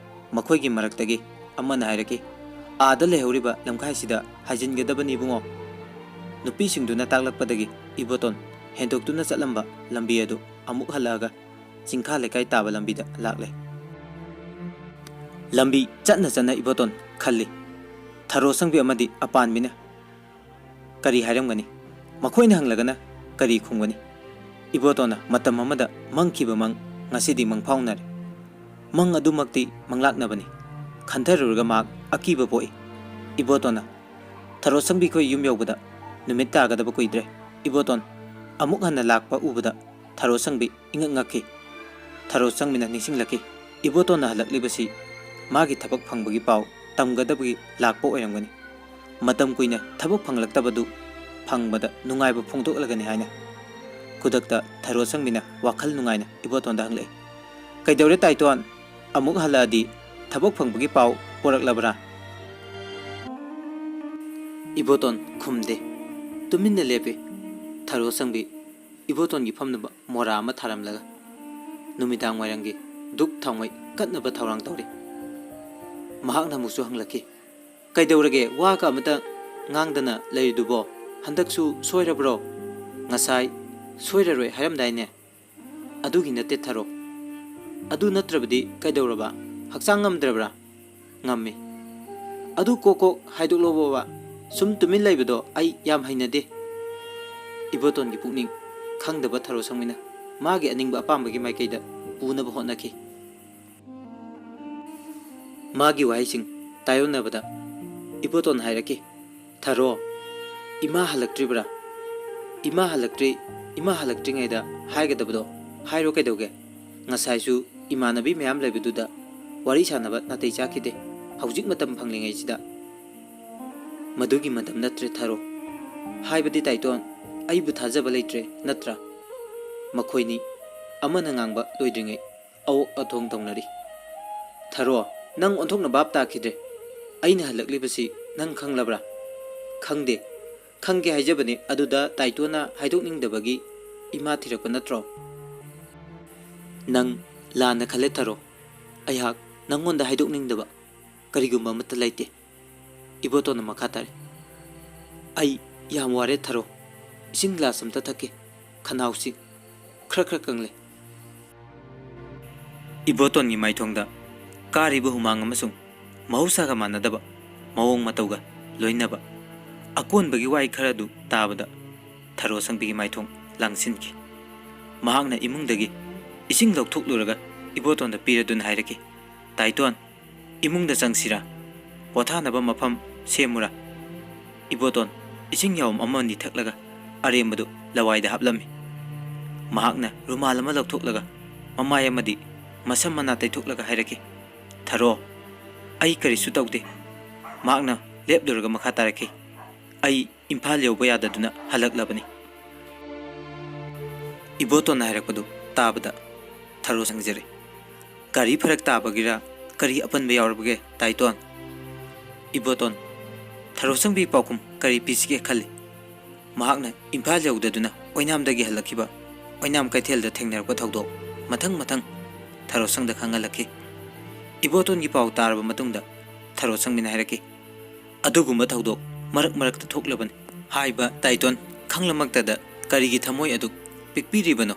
ꯃꯈꯣꯏꯒꯤ ꯃꯔꯛꯇꯒꯤ ꯑꯃꯅ ꯍꯥꯏꯔꯛꯈꯤ, "ꯑꯥꯗ ꯂꯩꯍꯧꯔꯤꯕ ꯂꯝꯈꯥꯏꯁꯤꯗ ꯍꯥꯏꯖꯤꯟꯒꯗꯕꯅꯤ, ꯏꯕꯨꯡꯉꯣ"꯫ ꯅꯨꯄꯤꯁꯤꯡꯗꯨꯅ ꯇꯥꯛꯂꯛꯄꯗꯒꯤ ꯏꯕꯣꯇꯣꯟ ꯍꯦꯟꯗꯣꯛꯇꯨꯅ ꯆꯠꯂꯝꯕ ꯂꯝꯕꯤ ꯑꯗꯨ ꯑꯃꯨꯛ ꯍꯜꯂꯛꯑꯒ ꯆꯤꯡꯈꯥ ꯂꯩꯀꯥꯏ ꯇꯥꯕ ꯂꯝꯕꯤꯗ ꯂꯥꯛꯂꯦ꯫ ꯂꯝꯕꯤ ꯆꯠꯅ ꯆꯠꯅ ꯏꯕꯣꯇꯣꯟ ꯈꯜꯂꯤ, ꯊꯔꯣ ꯁꯪꯕꯤ ꯑꯃꯗꯤ ꯑꯄꯥꯟꯕꯤꯅ ꯀꯔꯤ ꯍꯥꯏꯔꯝꯒꯅꯤ? ꯃꯈꯣꯏꯅ ꯍꯪꯂꯒꯅ ꯀꯔꯤ ꯈꯨꯝꯒꯅꯤ? ꯏꯕꯣꯇꯣꯟꯅ ꯃꯇꯝ ꯑꯃꯗ ꯃꯪꯈꯤꯕ ꯃꯪ ꯉꯁꯤꯗꯤ ꯃꯪꯐꯥꯎꯅꯔꯦ꯫ ꯃꯪ ꯑꯗꯨꯃꯛꯇꯤ ꯃꯪꯂꯥꯛꯅꯕꯅꯤ꯫ ꯈꯟꯊꯔꯨꯔꯒ ꯃꯍꯥꯛ ꯑꯀꯤꯕ ꯄꯣꯛꯏ꯫ ꯏꯕꯣꯇꯣꯟꯅ ꯊꯔꯣ ꯁꯪꯕꯤꯈꯣꯏ ꯌꯨꯝ ꯌꯧꯕꯗ ꯅꯨꯃꯤꯠ ꯇꯥꯒꯗꯕ ꯀꯨꯏꯗ꯭ꯔꯦ꯫ ꯏꯕꯣꯇꯣꯟ ꯑꯃꯨꯛ ꯍꯟꯅ ꯂꯥꯛꯄ ꯎꯕꯗ ꯊꯔꯣ ꯁꯪꯕꯤ ꯏꯉꯛ ꯉꯛꯈꯤ꯫ ꯊꯔꯣ ꯁꯪꯕꯤꯅ ꯅꯤꯡꯁꯤꯡꯂꯛꯈꯤ, ꯏꯕꯣꯇꯣꯟꯅ ꯍꯜꯂꯛꯂꯤꯕꯁꯤ ꯃꯥꯒꯤ ꯊꯕꯛ ꯐꯪꯕꯒꯤ ꯄꯥꯎ ꯇꯝꯒꯗꯕꯒꯤ ꯂꯥꯛꯄ ꯑꯣꯏꯔꯝꯒꯅꯤ꯫ ꯃꯇꯝ ꯀꯨꯏꯅ ꯊꯕꯛ ꯐꯪꯂꯛꯇꯕꯗꯨ ꯐꯪꯕꯗ ꯅꯨꯡꯉꯥꯏꯕ ꯐꯣꯡꯗꯣꯛꯂꯒꯅꯤ ꯍꯥꯏꯅ꯫ ꯈꯨꯗꯛꯇ ꯊꯔꯣ ꯁꯪꯕꯤꯅ ꯋꯥꯈꯜ ꯅꯨꯡꯉꯥꯏꯅ ꯏꯕꯣꯇꯣꯟꯗ ꯍꯪꯂꯛꯏ, "ꯀꯩꯗꯧꯔꯦ ꯇꯥꯏꯇꯣꯟ? ꯑꯃꯨꯛ ꯍꯜꯂꯛꯑꯗꯤ ꯊꯕꯛ ꯐꯪꯕꯒꯤ ꯄꯥꯎ ꯄꯨꯔꯛꯂꯕ꯭ꯔꯥ?" ꯏꯕꯣꯇꯣꯟ ꯈꯨꯝꯗꯦ꯫ ꯇꯨꯃꯤꯟꯅ ꯂꯦꯞꯄꯤ꯫ ꯊꯔꯣ ꯁꯪꯕꯤ ꯏꯕꯣꯇꯣꯟꯒꯤ ꯐꯝꯅꯕ ꯃꯣꯔꯥ ꯑꯃ ꯊꯥꯔꯝꯂꯒ ꯅꯨꯃꯤꯗꯥꯡ ꯋꯥꯏꯔꯝꯒꯤ ꯙꯨꯛ ꯊꯥꯎꯃꯩ ꯀꯠꯅꯕ ꯊꯧꯔꯥꯡ ꯇꯧꯔꯤ꯫ ꯃꯍꯥꯛꯅ ꯑꯃꯨꯛꯁꯨ ꯍꯪꯂꯛꯈꯤ, "ꯀꯩꯗꯧꯔꯒꯦ? ꯋꯥꯒ ꯑꯃꯇ ꯉꯥꯡꯗꯅ ꯂꯩꯔꯤꯗꯨꯕꯣ? ꯍꯟꯗꯛꯁꯨ ꯁꯣꯏꯔꯕ꯭ꯔꯣ? ꯉꯁꯥꯏ ꯁꯣꯏꯔꯔꯣꯏ ꯍꯥꯏꯔꯝꯗꯥꯏꯅꯦ?" "ꯑꯗꯨꯒꯤ ꯅꯠꯇꯦ ꯊꯔꯣ꯫ ꯑꯗꯨ ꯅꯠꯇ꯭ꯔꯕꯗꯤ ꯀꯩꯗꯧꯔꯕ? ꯍꯛꯆꯥꯡ ꯉꯝꯗ꯭ꯔꯕ꯭ꯔꯥ?" "ꯉꯝꯃꯤ꯫ ꯑꯗꯨ ꯀꯣꯛ ꯀꯣꯛ ꯍꯥꯏꯗꯣꯛꯂꯣꯕ꯫ ꯁꯨꯝ ꯇꯨꯃꯤꯟ ꯂꯩꯕꯗꯣ ꯑꯩ ꯌꯥꯝ ꯍꯩꯅꯗꯦ"꯫ ꯏꯕꯣꯇꯣꯟꯒꯤ ꯄꯨꯛꯅꯤꯡ ꯈꯪꯗꯕ ꯊꯔꯣ ꯁꯪꯃꯤꯅ ꯃꯥꯒꯤ ꯑꯅꯤꯡꯕ ꯑꯄꯥꯝꯕꯒꯤ ꯃꯥꯏꯀꯩꯗ ꯄꯨꯅꯕ ꯍꯣꯠꯅꯈꯤ꯫ ꯃꯥꯒꯤ ꯋꯥꯍꯩꯁꯤꯡ ꯇꯥꯏꯑꯣꯟꯅꯕꯗ ꯏꯕꯣꯇꯣꯟ ꯍꯥꯏꯔꯛꯈꯤ, "ꯊꯔꯣ, ꯏꯃꯥ ꯍꯜꯂꯛꯇ꯭ꯔꯤꯕ꯭ꯔꯥ? ꯏꯃꯥ ꯍꯜꯂꯛꯇ꯭ꯔꯤ, ꯏꯃꯥ ꯍꯜꯂꯛꯇ꯭ꯔꯤꯉꯩꯗ ꯍꯥꯏꯒꯗꯕꯗꯣ ꯍꯥꯏꯔꯣ ꯀꯩꯗꯧꯒꯦ? ꯉꯁꯥꯏꯁꯨ ꯏꯃꯥꯟꯅꯕꯤ ꯃꯌꯥꯝ ꯂꯩꯕꯗꯨꯗ ꯋꯥꯔꯤ ꯁꯥꯟꯅꯕ ꯅꯥꯇꯩ ꯆꯥꯈꯤꯗꯦ꯫ ꯍꯧꯖꯤꯛ ꯃꯇꯝ ꯐꯪꯂꯤꯉꯩꯁꯤꯗ"꯫ "ꯃꯗꯨꯒꯤ ꯃꯇꯝ ꯅꯠꯇ꯭ꯔꯦ ꯊꯔꯣ꯫ ꯍꯥꯏꯕꯗꯤ ꯇꯥꯏꯇꯣꯟ, ꯑꯩꯕꯨ ꯊꯥꯖꯕ ꯂꯩꯇ꯭ꯔꯦ ꯅꯠꯇ꯭ꯔꯥ?" ꯃꯈꯣꯏꯅꯤ ꯑꯃꯅ ꯉꯥꯡꯕ ꯂꯣꯏꯗ꯭ꯔꯤꯉꯩ ꯑꯋꯣꯛ ꯑꯊꯣꯡ ꯇꯧꯅꯔꯤ꯫ "ꯊꯔꯣ, ꯅꯪ ꯑꯣꯟꯊꯣꯛꯅ ꯚꯥꯞ ꯇꯥꯈꯤꯗ꯭ꯔꯦ꯫ ꯑꯩꯅ ꯍꯜꯂꯛꯂꯤꯕꯁꯤ ꯅꯪ ꯈꯪꯂꯕ꯭ꯔꯥ?" "ꯈꯪꯗꯦ꯫ ꯈꯪꯒꯦ ꯍꯥꯏꯖꯕꯅꯤ, ꯑꯗꯨꯗ ꯇꯥꯏꯇꯣꯟꯅ ꯍꯥꯏꯗꯣꯛꯅꯤꯡꯗꯕꯒꯤ ꯏꯃꯥ ꯊꯤꯔꯛꯄ ꯅꯠꯇ꯭ꯔꯣ?" "ꯅꯪ ꯂꯥꯟꯅ ꯈꯜꯂꯦ, ꯊꯔꯣ꯫ ꯑꯩꯍꯥꯛ ꯅꯪꯉꯣꯟꯗ ꯍꯥꯏꯗꯣꯛꯅꯤꯡꯗꯕ ꯀꯔꯤꯒꯨꯝꯕ ꯑꯃꯠꯇ ꯂꯩꯇꯦ꯫" ꯏꯕꯣꯇꯣꯟꯅ ꯃꯈꯥ ꯇꯥꯔꯦ, "ꯑꯩ ꯌꯥꯝ ꯋꯥꯔꯦ, ꯊꯔꯣ꯫ ꯏꯁꯤꯡ ꯒ꯭ꯂꯥꯁ ꯑꯝꯇ ꯊꯛꯀꯦ꯫ ꯈꯅꯥꯎꯁꯤ ꯈꯔ ꯈꯔ ꯀꯪꯂꯦ꯫" ꯏꯕꯣꯇꯣꯟꯒꯤ ꯃꯥꯏꯊꯣꯡꯗ ꯀꯥꯔꯤꯕ ꯍꯨꯃꯥꯡ ꯑꯃꯁꯨꯡ ꯃꯍꯧꯁꯥꯒ ꯃꯥꯟꯅꯗꯕ ꯃꯑꯣꯡ ꯃꯇꯧꯒ ꯂꯣꯏꯅꯕ ꯑꯀꯣꯟꯕꯒꯤ ꯋꯥꯍꯩ ꯈꯔꯗꯨ ꯇꯥꯕꯗ ꯊꯔꯣ ꯁꯪꯕꯤꯒꯤ ꯃꯥꯏꯊꯣꯡ ꯂꯥꯡꯁꯤꯟꯈꯤ꯫ ꯃꯍꯥꯛꯅ ꯏꯃꯨꯡꯗꯒꯤ ꯏꯁꯤꯡ ꯂꯧꯊꯣꯛꯂꯨꯔꯒ ꯏꯕꯣꯇꯣꯟꯗ ꯄꯤꯔꯗꯨꯅ ꯍꯥꯏꯔꯛꯈꯤ, "ꯇꯥꯏꯇꯣꯟ, ꯏꯃꯨꯡꯗ ꯆꯪꯁꯤꯔꯥ? ꯄꯣꯊꯥꯅꯕ ꯃꯐꯝ ꯁꯦꯝꯃꯨꯔꯥ?" ꯏꯕꯣꯇꯣꯟ ꯏꯁꯤꯡ ꯌꯥꯎꯝ ꯑꯃ ꯑꯅꯤ ꯊꯛꯂꯒ ꯑꯔꯦꯝꯕꯗꯨ ꯂꯋꯥꯏꯗ ꯍꯥꯞꯂꯝꯃꯤ꯫ ꯃꯍꯥꯛꯅ ꯔꯨꯃꯥꯜ ꯑꯃ ꯂꯧꯊꯣꯛꯂꯒ ꯃꯃꯥꯏ ꯑꯃꯗꯤ ꯃꯁꯝ ꯃꯅꯥ ꯇꯩꯊꯣꯛꯂꯒ ꯍꯥꯏꯔꯛꯈꯤ, "ꯊꯔꯣ, ꯑꯩ ꯀꯔꯤꯁꯨ ꯇꯧꯗꯦ꯫" ꯃꯍꯥꯛꯅ ꯂꯦꯞꯂꯨꯔꯒ ꯃꯈꯥ ꯇꯥꯔꯛꯈꯤ, "ꯑꯩ ꯏꯝꯐꯥꯜ ꯌꯧꯕ ꯌꯥꯗꯗꯨꯅ ꯍꯜꯂꯛꯂꯕꯅꯤ꯫" ꯏꯕꯣꯇꯣꯟꯅ ꯍꯥꯏꯔꯛꯄꯗꯨ ꯇꯥꯕꯗ ꯊꯔꯣ ꯁꯪꯖꯔꯦ꯫ "ꯒꯥꯔꯤ ꯐꯔꯛ ꯇꯥꯕꯒꯤꯔ, ꯀꯔꯤ ꯑꯄꯟꯕ ꯌꯥꯎꯔꯕꯒꯦ, ꯇꯥꯏꯇꯣꯟ?" ꯏꯕꯣꯇꯣꯟ, ꯊꯔꯣ ꯁꯪꯕꯤ ꯄꯥꯎꯈꯨꯝ ꯀꯔꯤ ꯄꯤꯁꯤꯒꯦ ꯈꯜꯂꯤ꯫ ꯃꯍꯥꯛꯅ ꯏꯝꯐꯥꯜ ꯌꯧꯗꯗꯨꯅ ꯑꯣꯏꯅꯥꯝꯗꯒꯤ ꯍꯜꯂꯛꯈꯤꯕ ꯑꯣꯏꯅꯥꯝ ꯀꯩꯊꯦꯜꯗ ꯊꯦꯡꯅꯔꯛꯄ ꯊꯧꯗꯣꯛ ꯃꯊꯪ ꯃꯊꯪ ꯊꯔꯣ ꯁꯪꯗ ꯈꯪꯍꯜꯂꯛꯈꯤ꯫ ꯏꯕꯣꯇꯣꯟꯒꯤ ꯄꯥꯎ ꯇꯥꯔꯕ ꯃꯇꯨꯡꯗ ꯊꯔꯣ ꯁꯪꯕꯤꯅ ꯍꯥꯏꯔꯛꯈꯤ, "ꯑꯗꯨꯒꯨꯝꯕ ꯊꯧꯗꯣꯛ ꯃꯔꯛ ꯃꯔꯛꯇ ꯊꯣꯛꯂꯕꯅꯤ꯫ ꯍꯥꯏꯕ ꯇꯥꯏꯇꯣꯟ ꯈꯪꯂꯃꯛꯇꯗ ꯀꯔꯤꯒꯤ ꯊꯃꯣꯏ ꯑꯗꯨ ꯄꯤꯛꯄꯤꯔꯤꯕꯅꯣ?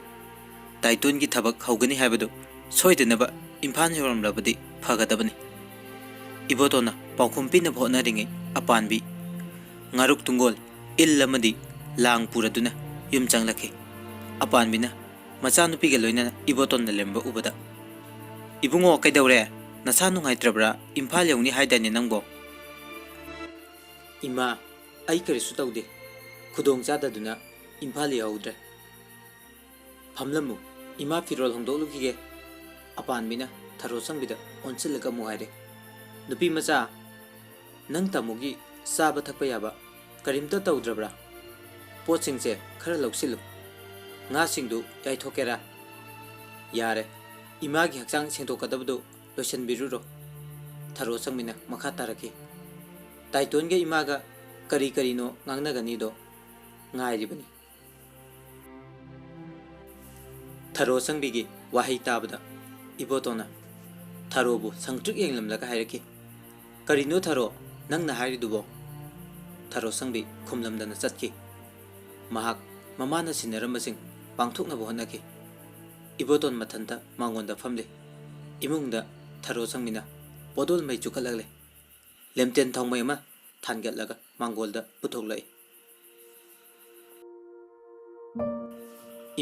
ꯇꯥꯏꯇꯣꯟꯒꯤ ꯊꯕꯛ ꯍꯧꯒꯅꯤ ꯍꯥꯏꯕꯗꯨ ꯁꯣꯏꯗꯅꯕ ꯏꯝꯐꯥꯜ ꯌꯧꯔꯝꯂꯕꯗꯤ ꯐꯒꯗꯕꯅꯤ꯫" ꯏꯕꯣꯇꯣꯟꯅ ꯄꯥꯎꯈꯨꯝ ꯄꯤꯅꯕ ꯍꯣꯠꯅꯔꯤꯉꯩ ꯑꯄꯥꯟꯕꯤ ꯉꯥꯔꯨꯛ ꯇꯨꯡꯒꯣꯜ, ꯏꯜ ꯑꯃꯗꯤ ꯂꯥꯡ ꯄꯨꯔꯗꯨꯅ ꯌꯨꯝ ꯆꯪꯂꯛꯈꯤ꯫ ꯑꯄꯥꯟꯕꯤꯅ ꯃꯆꯥꯅꯨꯄꯤꯒ ꯂꯣꯏꯅꯅ ꯏꯕꯣꯇꯣꯟꯗ ꯂꯦꯝꯕ ꯎꯕꯗ, "ꯏꯕꯨꯡꯉꯣ, ꯀꯩꯗꯧꯔꯦ? ꯅꯁꯥ ꯅꯨꯡꯉꯥꯏꯇ꯭ꯔꯕ꯭ꯔꯥ? ꯏꯝꯐꯥꯜ ꯌꯧꯅꯤ ꯍꯥꯏꯗꯥꯏꯅꯦ ꯅꯪꯕꯣ?" "ꯏꯃꯥ, ꯑꯩ ꯀꯔꯤꯁꯨ ꯇꯧꯗꯦ꯫ ꯈꯨꯗꯣꯡ ꯆꯥꯗꯗꯨꯅ ꯏꯝꯐꯥꯜ ꯌꯧꯍꯧꯗ꯭ꯔꯦ꯫ ꯐꯝꯂꯝꯃꯨ, ꯏꯃꯥ ꯐꯤꯔꯣꯜ ꯍꯣꯡꯗꯣꯛꯂꯨꯈꯤꯒꯦ꯫" ꯑꯄꯥꯟꯕꯤꯅ ꯊꯔꯣ ꯁꯪꯕꯤꯗ ꯑꯣꯟꯁꯤꯜꯂꯒ ꯑꯃꯨꯛ ꯍꯥꯏꯔꯦ, "ꯅꯨꯄꯤ ꯃꯆꯥ, ꯅꯪ ꯇꯥꯃꯣꯒꯤ ꯆꯥꯕ ꯊꯛꯄ ꯌꯥꯕ ꯀꯔꯤꯝꯇ ꯇꯧꯗ꯭ꯔꯕ꯭ꯔꯥ? ꯄꯣꯠꯁꯤꯡꯁꯦ ꯈꯔ ꯂꯧꯁꯤꯜꯂꯨ꯫ ꯉꯥꯁꯤꯡꯗꯨ ꯌꯥꯏꯊꯣꯛꯀꯦꯔꯥ?" "ꯌꯥꯔꯦ, ꯏꯃꯥꯒꯤ ꯍꯛꯆꯥꯡ ꯁꯦꯡꯗꯣꯛꯀꯗꯕꯗꯨ ꯂꯣꯏꯁꯤꯟꯕꯤꯔꯨꯔꯣ꯫ ꯊꯔꯣ ꯁꯪꯕꯤꯅ ꯃꯈꯥ ꯇꯥꯔꯛꯈꯤ, "ꯇꯥꯏꯇꯣꯟꯒ ꯏꯃꯥꯒ ꯀꯔꯤ ꯀꯔꯤꯅꯣ ꯉꯥꯡꯅꯒꯅꯤꯗꯣ ꯉꯥꯏꯔꯤꯕꯅꯤ꯫" ꯊꯔꯣ ꯁꯪꯕꯤꯒꯤ ꯋꯥꯍꯩ ꯇꯥꯕꯗ ꯏꯕꯣꯇꯣꯟꯅ ꯊꯔꯣꯕꯨ ꯁꯪꯇ꯭ꯔꯤꯛ ꯌꯦꯡꯂꯝꯂꯒ ꯍꯥꯏꯔꯛꯈꯤ, "ꯀꯔꯤꯅꯣ ꯊꯔꯣ, ꯅꯪꯅ ꯍꯥꯏꯔꯤꯗꯨꯕꯣ?" ꯊꯔꯣ ꯁꯪꯕꯤ ꯈꯨꯝꯂꯝꯗꯅ ꯆꯠꯈꯤ꯫ ꯃꯍꯥꯛ ꯃꯃꯥꯅ ꯁꯤꯟꯅꯔꯝꯕꯁꯤꯡ ꯄꯥꯡꯊꯣꯛꯅꯕ ꯍꯣꯠꯅꯈꯤ꯫ ꯏꯕꯣꯇꯣꯟ ꯃꯊꯟꯇ ꯃꯉꯣꯟꯗ ꯐꯝꯂꯤ꯫ ꯏꯃꯨꯡꯗ ꯊꯔꯣ ꯁꯪꯕꯤꯅ ꯄꯣꯗꯣꯜ ꯃꯩ ꯆꯨꯈꯠꯂꯛꯂꯦ꯫ ꯂꯦꯝꯇꯦꯟ ꯊꯥꯎꯃꯩ ꯑꯃ ꯊꯥꯟꯒꯠꯂꯒ ꯃꯥꯡꯒꯣꯜꯗ ꯄꯨꯊꯣꯛꯂꯛꯏ꯫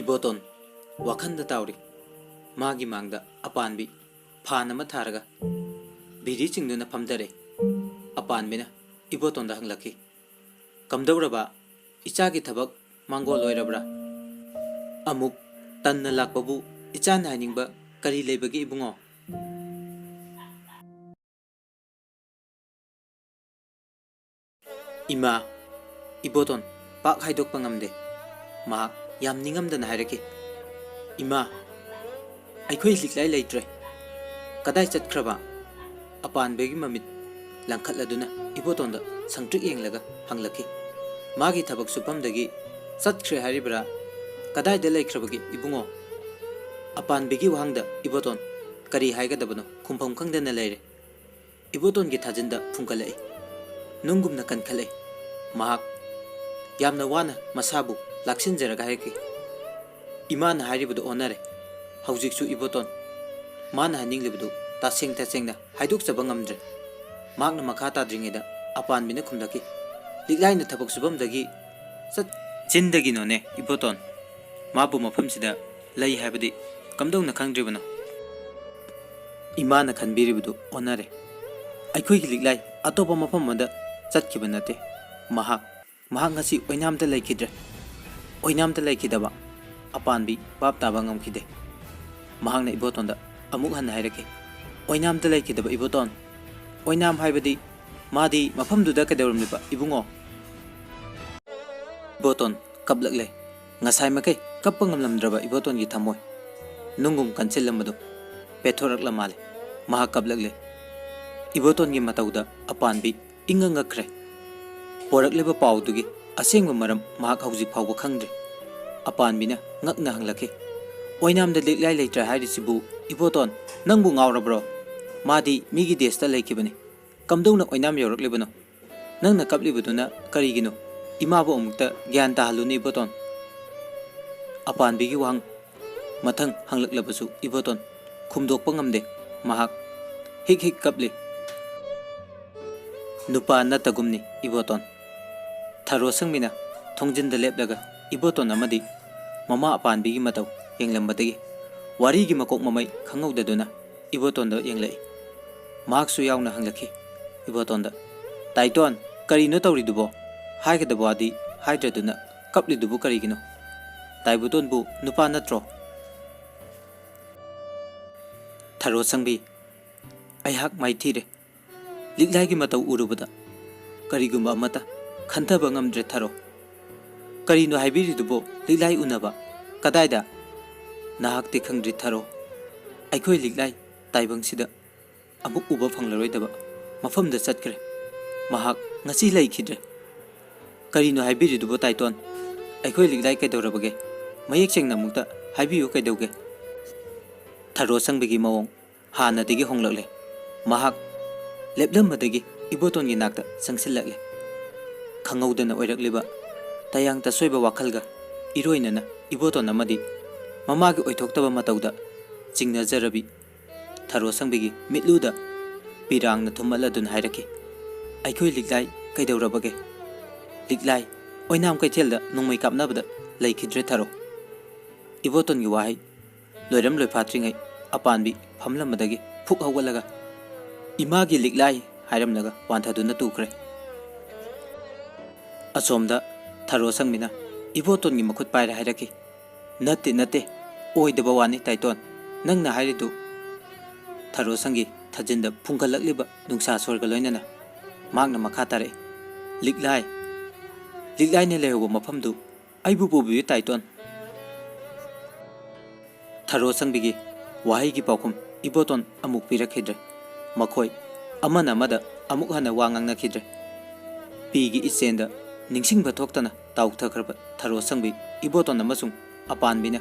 ꯏꯕꯣꯇꯣꯟ ꯋꯥꯈꯟꯗ ꯇꯥꯎꯔꯤ꯫ ꯃꯥꯒꯤ ꯃꯥꯡꯗ ꯑꯄꯥꯟꯕꯤ ꯐꯥꯟ ꯑꯃ ꯊꯥꯔꯒ ꯕꯤꯔꯤ ꯆꯤꯡꯗꯨꯅ ꯐꯝꯊꯔꯦ꯫ ꯑꯄꯥꯟꯕꯤꯅ ꯏꯕꯣꯇꯣꯟꯗ ꯍꯪꯂꯛꯈꯤ, "ꯀꯝꯗꯧꯔꯕ? ꯏꯆꯥꯒꯤ ꯊꯕꯛ ꯃꯥꯡꯒꯣꯜ ꯑꯣꯏꯔꯕ꯭ꯔꯥ? ꯑꯃꯨꯛ ꯇꯟꯅ ꯂꯥꯛꯄꯕꯨ ꯏꯆꯥꯅ ꯍꯥꯏꯅꯤꯡꯕ ꯀꯔꯤ ꯂꯩꯕꯒꯦ ꯏꯕꯨꯡꯉꯣ?" ꯏꯃꯥ, ꯏꯕꯣꯇꯣꯟ ꯄꯥꯛ ꯍꯥꯏꯗꯣꯛꯄ ꯉꯝꯗꯦ꯫ ꯃꯍꯥꯛ ꯌꯥꯝ ꯅꯤꯡꯉꯝꯗꯅ ꯍꯥꯏꯔꯛꯈꯤ, "ꯏꯃꯥ, ꯑꯩꯈꯣꯏ ꯂꯤꯛꯂꯥꯏ ꯂꯩꯇ꯭ꯔꯦ꯫ ꯀꯗꯥꯏ ꯆꯠꯈ꯭ꯔꯕ?" ꯑꯄꯥꯟꯕꯒꯤ ꯃꯃꯤꯠ ꯂꯪꯈꯠꯂꯗꯨꯅ ꯏꯕꯣꯇꯣꯟꯗ ꯁꯪꯇ꯭ꯔꯤꯛ ꯌꯦꯡꯂꯒ ꯍꯪꯂꯛꯈꯤ꯫ "ꯃꯥꯒꯤ ꯊꯕꯛ ꯁꯨꯐꯝꯗꯒꯤ ꯆꯠꯈ꯭ꯔꯦ ꯍꯥꯏꯔꯤꯕ꯭ꯔꯥ? ꯀꯗꯥꯏꯗ ꯂꯩꯈ꯭ꯔꯕꯒꯦ ꯏꯕꯨꯡꯉꯣ?" ꯑꯄꯥꯟꯕꯤꯒꯤ ꯋꯥꯍꯪꯗ ꯏꯕꯣꯇꯣꯟ ꯀꯔꯤ ꯍꯥꯏꯒꯗꯕꯅꯣ ꯈꯨꯝꯐꯝ ꯈꯪꯗꯅ ꯂꯩꯔꯦ꯫ ꯏꯕꯣꯇꯣꯟꯒꯤ ꯊꯥꯖꯤꯟꯗ ꯐꯨꯝꯒꯠꯂꯛꯏ꯫ ꯅꯨꯡꯒꯨꯝꯅ ꯀꯟꯈꯠꯂꯛꯏ꯫ ꯃꯍꯥꯛ ꯌꯥꯝꯅ ꯋꯥꯅ ꯃꯁꯥꯕꯨ ꯂꯥꯛꯁꯤꯟꯖꯔꯒ ꯍꯥꯏꯔꯛꯈꯤ, "ꯏꯃꯥꯅ ꯍꯥꯏꯔꯤꯕꯗꯨ ꯑꯣꯟꯅꯔꯦ꯫ ꯍꯧꯖꯤꯛꯁꯨ ꯏꯕꯣꯇꯣꯟ ꯃꯥꯅ ꯍꯥꯏꯅꯤꯡꯂꯤꯕꯗꯨ ꯇꯁꯦꯡ ꯇꯁꯦꯡꯅ ꯍꯥꯏꯗꯣꯛꯆꯕ ꯉꯝꯗ꯭ꯔꯦ꯫" ꯃꯍꯥꯛꯅ ꯃꯈꯥ ꯇꯥꯗ꯭ꯔꯤꯉꯩꯗ ꯑꯄꯥꯟꯕꯤꯅ ꯈꯨꯝꯂꯛꯈꯤ, "ꯂꯤꯛꯂꯥꯏꯅ ꯊꯕꯛ ꯁꯨꯐꯝꯗꯒꯤ ꯆꯠ-" "ꯆꯤꯟꯗꯒꯤꯅꯣꯅꯦ ꯏꯕꯣꯇꯣꯟ? ꯃꯥꯕꯨ ꯃꯐꯝꯁꯤꯗ ꯂꯩ ꯍꯥꯏꯕꯗꯤ ꯀꯝꯗꯧꯅ ꯈꯪꯗ꯭ꯔꯤꯕꯅꯣ?" ꯏꯃꯥꯅ ꯈꯟꯕꯤꯔꯤꯕꯗꯨ ꯑꯣꯟꯅꯔꯦ꯫ ꯑꯩꯈꯣꯏꯒꯤ ꯂꯤꯛꯂꯥꯏ ꯑꯇꯣꯞꯄ ꯃꯐꯝ ꯑꯃꯗ ꯆꯠꯈꯤꯕ ꯅꯠꯇꯦ꯫ ꯃꯍꯥꯛ, ꯃꯍꯥꯛ ꯉꯁꯤ ꯑꯣꯏꯅꯥꯝꯗ ꯂꯩꯈꯤꯗ꯭ꯔꯦ꯫ ꯑꯣꯏꯅꯥꯝꯗ ꯂꯩꯈꯤꯗꯕ ꯑꯄꯥꯟꯕꯤ ꯚꯥꯞ ꯇꯥꯕ ꯉꯝꯈꯤꯗꯦ꯫ ꯃꯍꯥꯛꯅ ꯏꯕꯣꯇꯣꯟꯗ ꯑꯃꯨꯛ ꯍꯟꯅ ꯍꯥꯏꯔꯛꯈꯤ, "ꯑꯣꯏꯅꯥꯝꯗ ꯂꯩꯈꯤꯗꯕ ꯏꯕꯣꯇꯣꯟ? ꯑꯣꯏꯅꯥꯝ ꯍꯥꯏꯕꯗꯤ ꯃꯥꯗꯤ ꯃꯐꯝꯗꯨꯗ ꯀꯩꯗꯧꯔꯝꯂꯤꯕ ꯏꯕꯨꯡꯉꯣ?" ꯏꯕꯣꯇꯣꯟ ꯀꯞꯂꯛꯂꯦ꯫ ꯉꯁꯥꯏ ꯃꯈꯩ ꯀꯞꯄ ꯉꯝꯂꯝꯗ꯭ꯔꯕ ꯏꯕꯣꯇꯣꯟꯒꯤ ꯊꯃꯣꯏ ꯅꯨꯡꯒꯨꯝ ꯀꯟꯁꯤꯜꯂꯝꯕꯗꯨ ꯄꯦꯠꯊꯣꯔꯛꯂ ꯃꯥꯜꯂꯦ꯫ ꯃꯍꯥꯛ ꯀꯞꯂꯛꯂꯦ꯫ ꯏꯕꯣꯇꯣꯟꯒꯤ ꯃꯇꯧꯗ ꯑꯄꯥꯟꯕꯤ ꯏꯪꯉ ꯉꯛꯈ꯭ꯔꯦ꯫ ꯄꯣꯔꯛꯂꯤꯕ ꯄꯥꯎꯗꯨꯒꯤ ꯑꯁꯦꯡꯕ ꯃꯔꯝ ꯃꯍꯥꯛ ꯍꯧꯖꯤꯛ ꯐꯥꯎꯕ ꯈꯪꯗ꯭ꯔꯤ꯫ ꯑꯄꯥꯟꯕꯤꯅ ꯉꯛꯅ ꯍꯪꯂꯛꯈꯤ, "ꯑꯣꯏꯅꯥꯝꯗ ꯂꯤꯛꯂꯥꯏ ꯂꯩꯇ꯭ꯔꯦ ꯍꯥꯏꯔꯤꯁꯤꯕꯨ ꯏꯕꯣꯇꯣꯟ, ꯅꯪꯕꯨ ꯉꯥꯎꯔꯕ꯭ꯔꯣ? ꯃꯥꯗꯤ ꯃꯤꯒꯤ ꯗꯦꯁꯇ ꯂꯩꯈꯤꯕꯅꯤ꯫ ꯀꯝꯗꯧꯅ ꯑꯣꯏꯅꯥꯝ ꯌꯧꯔꯛꯂꯤꯕꯅꯣ? ꯅꯪꯅ ꯀꯞꯂꯤꯕꯗꯨꯅ ꯀꯔꯤꯒꯤꯅꯣ? ꯏꯃꯥꯕꯨ ꯑꯃꯨꯛꯇ ꯒ꯭ꯌꯥꯟ ꯇꯥꯍꯜꯂꯨꯅꯦ ꯏꯕꯣꯇꯣꯟ꯫" ꯑꯄꯥꯟꯕꯤꯒꯤ ꯋꯥꯍꯪ ꯃꯊꯪ ꯍꯪꯂꯛꯂꯕꯁꯨ ꯏꯕꯣꯇꯣꯟ ꯈꯨꯝꯗꯣꯛꯄ ꯉꯝꯗꯦ꯫ ꯃꯍꯥꯛ ꯍꯤꯛ ꯍꯤꯛ ꯀꯞꯂꯤ꯫ ꯅꯨꯄꯥ ꯅꯠꯇꯒꯨꯝꯅꯤ ꯏꯕꯣꯇꯣꯟ꯫ ꯊꯔꯣ ꯁꯪꯕꯤꯅ ꯊꯣꯡꯖꯤꯟꯗ ꯂꯦꯞꯂꯒ ꯏꯕꯣꯇꯣꯟ ꯑꯃꯗꯤ ꯃꯃꯥ ꯑꯄꯥꯟꯕꯤꯒꯤ ꯃꯇꯧ ꯌꯦꯡꯂꯝꯕꯗꯒꯤ ꯋꯥꯔꯤꯒꯤ ꯃꯀꯣꯛ ꯃꯃꯩ ꯈꯪꯍꯧꯗꯗꯨꯅ ꯏꯕꯣꯇꯣꯟꯗ ꯌꯦꯡꯂꯛꯏ꯫ ꯃꯍꯥꯛꯁꯨ ꯌꯥꯎꯅ ꯍꯪꯂꯛꯈꯤ ꯏꯕꯣꯇꯣꯟꯗ, "ꯇꯥꯏꯇꯣꯟ, ꯀꯔꯤꯅꯣ ꯇꯧꯔꯤꯗꯨꯕꯣ? ꯍꯥꯏꯒꯗꯕ ꯋꯥꯗꯤ ꯍꯥꯏꯗ꯭ꯔꯗꯨꯅ ꯀꯞꯂꯤꯗꯨꯕꯨ ꯀꯔꯤꯒꯤꯅꯣ? ꯇꯥꯏꯕꯨꯇꯣꯟꯕꯨ ꯅꯨꯄꯥ ꯅꯠꯇ꯭ꯔꯣ?" ꯊꯔꯣ ꯁꯪꯕꯤ, ꯑꯩꯍꯥꯛ ꯃꯥꯏꯊꯤꯔꯦ꯫ ꯂꯤꯛꯂꯥꯏꯒꯤ ꯃꯇꯧ ꯎꯔꯨꯕꯗ ꯀꯔꯤꯒꯨꯝꯕ ꯑꯃꯠꯇ ꯈꯟꯊꯕ ꯉꯝꯗ꯭ꯔꯦ ꯊꯔꯣ꯫ ꯀꯔꯤꯅꯣ ꯍꯥꯏꯕꯤꯔꯤꯗꯨꯕꯣ? ꯂꯤꯛꯂꯥꯏ ꯎꯅꯕ? ꯀꯗꯥꯏꯗ? ꯅꯍꯥꯛꯇꯤ ꯈꯪꯗ꯭ꯔꯤ ꯊꯔꯣ꯫ ꯑꯩꯈꯣꯏ ꯂꯤꯛꯂꯥꯏ ꯇꯥꯏꯕꯪꯁꯤꯗ ꯑꯃꯨꯛ ꯎꯕ ꯐꯪꯂꯔꯣꯏꯗꯕ ꯃꯐꯝꯗ ꯆꯠꯈ꯭ꯔꯦ꯫ ꯃꯍꯥꯛ ꯉꯁꯤ ꯂꯩꯈꯤꯗ꯭ꯔꯦ꯫ ꯀꯔꯤꯅꯣ ꯍꯥꯏꯕꯤꯔꯤꯗꯨꯕꯣ ꯇꯥꯏꯇꯣꯟ? ꯑꯩꯈꯣꯏ ꯂꯤꯛꯂꯥꯏ ꯀꯩꯗꯧꯔꯕꯒꯦ? ꯃꯌꯦꯛ ꯁꯦꯡꯅ ꯑꯃꯨꯛꯇ ꯍꯥꯏꯕꯤꯌꯨ ꯀꯩꯗꯧꯒꯦ? ꯊꯔꯣ ꯁꯪꯕꯤꯒꯤ ꯃꯑꯣꯡ ꯍꯥꯟꯅꯗꯒꯤ ꯍꯣꯡꯂꯛꯂꯦ꯫ ꯃꯍꯥꯛ ꯂꯦꯞꯂꯝꯕꯗꯒꯤ ꯏꯕꯣꯇꯣꯟꯒꯤ ꯅꯥꯛꯇ ꯆꯪꯁꯤꯜꯂꯛꯂꯦ꯫ ꯈꯪꯍꯧꯗꯅ ꯑꯣꯏꯔꯛꯂꯤꯕ ꯇꯌꯥꯡ ꯇꯁꯣꯏꯕ ꯋꯥꯈꯜꯒ ꯏꯔꯣꯏꯅꯅ ꯏꯕꯣꯇꯣꯟ ꯑꯃꯗꯤ ꯃꯃꯥꯒꯤ ꯑꯣꯏꯊꯣꯛꯇꯕ ꯃꯇꯧꯗ ꯆꯤꯡꯅꯖꯔꯕꯤ ꯊꯔꯣ ꯁꯪꯕꯤꯒꯤ ꯃꯤꯠꯂꯨꯗ ꯄꯤꯔꯥꯡꯅ ꯊꯨꯝꯍꯠꯂꯗꯨꯅ ꯍꯥꯏꯔꯛꯈꯤ, "ꯑꯩꯈꯣꯏ ꯂꯤꯛꯂꯥꯏ ꯀꯩꯗꯧꯔꯕꯒꯦ? ꯂꯤꯛꯂꯥꯏ ꯑꯣꯏꯅꯥꯝ ꯀꯩꯊꯦꯜꯗ ꯅꯣꯡꯃꯩ ꯀꯥꯞꯅꯕꯗ ꯂꯩꯈꯤꯗ꯭ꯔꯦ ꯊꯔꯣ꯫" ꯏꯕꯣꯇꯣꯟꯒꯤ ꯋꯥꯍꯩ ꯂꯣꯏꯔꯝ ꯂꯣꯏꯐꯥꯠꯇ꯭ꯔꯤꯉꯩ ꯑꯄꯥꯟꯕꯤ ꯐꯝꯂꯝꯕꯗꯒꯤ ꯐꯨꯛ ꯍꯧꯒꯠꯂꯒ, "ꯏꯃꯥꯒꯤ ꯂꯤꯛꯂꯥꯏ!" ꯍꯥꯏꯔꯝꯂꯒ ꯋꯥꯟꯊꯗꯨꯅ ꯇꯨꯈ꯭ꯔꯦ꯫ ꯑꯁꯣꯝꯗ ꯊꯔꯣ ꯁꯪꯕꯤꯅ ꯏꯕꯣꯇꯣꯟꯒꯤ ꯃꯈꯨꯠ ꯄꯥꯏꯔ ꯍꯥꯏꯔꯛꯈꯤ, "ꯅꯠꯇꯦ, ꯅꯠꯇꯦ, ꯑꯣꯏꯗꯕ ꯋꯥꯅꯤ ꯇꯥꯏꯇꯣꯟ, ꯅꯪꯅ ꯍꯥꯏꯔꯤꯗꯨ꯫" ꯊꯔꯣ ꯁꯪꯒꯤ ꯊꯥꯖꯤꯟꯗ ꯐꯨꯡꯒꯠꯂꯛꯂꯤꯕ ꯅꯨꯡꯁꯥ ꯁꯣꯔꯒ ꯂꯣꯏꯅꯅ ꯃꯍꯥꯛꯅ ꯃꯈꯥ ꯇꯥꯔꯛꯏ, "ꯂꯤꯛꯂꯥꯏ, ꯂꯤꯛꯂꯥꯏꯅ ꯂꯩꯍꯧꯕ ꯃꯐꯝꯗꯨ ꯑꯩꯕꯨ ꯄꯨꯕꯤꯌꯨ ꯇꯥꯏꯇꯣꯟ꯫" ꯊꯔꯣ ꯁꯪꯕꯤꯒꯤ ꯋꯥꯍꯩꯒꯤ ꯄꯥꯎꯈꯨꯝ ꯏꯕꯣꯇꯣꯟ ꯑꯃꯨꯛ ꯄꯤꯔꯛꯈꯤꯗ꯭ꯔꯦ꯫ ꯃꯈꯣꯏ ꯑꯃꯅ ꯑꯃꯗ ꯑꯃꯨꯛ ꯍꯟꯅ ꯋꯥ ꯉꯥꯡꯅꯈꯤꯗ꯭ꯔꯦ꯫ ꯄꯤꯒꯤ ꯏꯆꯦꯟꯗ ꯅꯤꯡꯁꯤꯡꯕ ꯊꯣꯛꯇꯅ ꯇꯥꯎꯊꯈ꯭ꯔꯕ ꯊꯔꯣ ꯁꯪꯕꯤ ꯏꯕꯣꯇꯣꯟ ꯑꯃꯁꯨꯡ ꯑꯄꯥꯟꯕꯤꯅ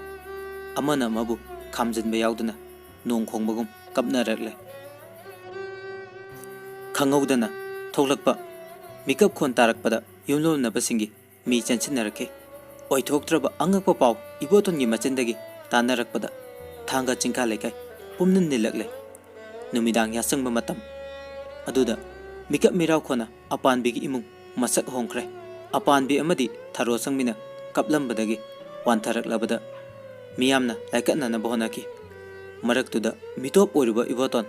ꯑꯃꯅ ꯑꯃꯕꯨ ꯈꯥꯝꯖꯤꯟꯕ ꯌꯥꯎꯗꯅ ꯅꯣꯡ ꯈꯣꯡꯕꯒꯨꯝ ꯀꯞꯅꯔꯛꯂꯦ꯫ ꯈꯪꯍꯧꯗꯅ ꯊꯣꯛꯂꯛꯄ ꯃꯤꯀꯞ ꯈꯣꯟ ꯇꯥꯔꯛꯄꯗ ꯌꯨꯝꯂꯣꯟꯅꯕꯁꯤꯡꯒꯤ ꯃꯤ ꯆꯦꯟꯁꯤꯟꯅꯔꯛꯈꯤ꯫ ꯑꯣꯏꯊꯣꯛꯇ꯭ꯔꯕ ꯑꯉꯛꯄ ꯄꯥꯎ ꯏꯕꯣꯇꯣꯟꯒꯤ ꯃꯆꯤꯟꯗꯒꯤ ꯇꯥꯅꯔꯛꯄꯗ ꯊꯥꯡꯒ ꯆꯤꯡꯈꯥ ꯂꯩꯀꯥꯏ ꯄꯨꯝꯅ ꯅꯤꯜꯂꯛꯂꯦ꯫ ꯅꯨꯃꯤꯗꯥꯡ ꯌꯥꯆꯪꯕ ꯃꯇꯝ ꯑꯗꯨꯗ ꯃꯤꯀꯞ ꯃꯤꯔꯥꯎ ꯈꯣꯟꯅ ꯑꯄꯥꯟꯕꯤꯒꯤ ꯏꯃꯨꯡ ꯃꯁꯛ ꯍꯣꯡꯈ꯭ꯔꯦ꯫ ꯑꯄꯥꯟꯕꯤ ꯑꯃꯗꯤ ꯊꯔꯣ ꯁꯪꯕꯤꯅ ꯀꯞꯂꯝꯕꯗꯒꯤ ꯋꯥꯟꯊꯔꯛꯂꯕꯗ ꯃꯤꯌꯥꯝꯅ ꯂꯥꯏꯀꯠꯅꯅꯕ ꯍꯣꯠꯅꯈꯤ꯫ ꯃꯔꯛꯇꯨꯗ ꯃꯤꯇꯣꯞ ꯑꯣꯏꯔꯨꯕ ꯏꯕꯣꯇꯣꯟ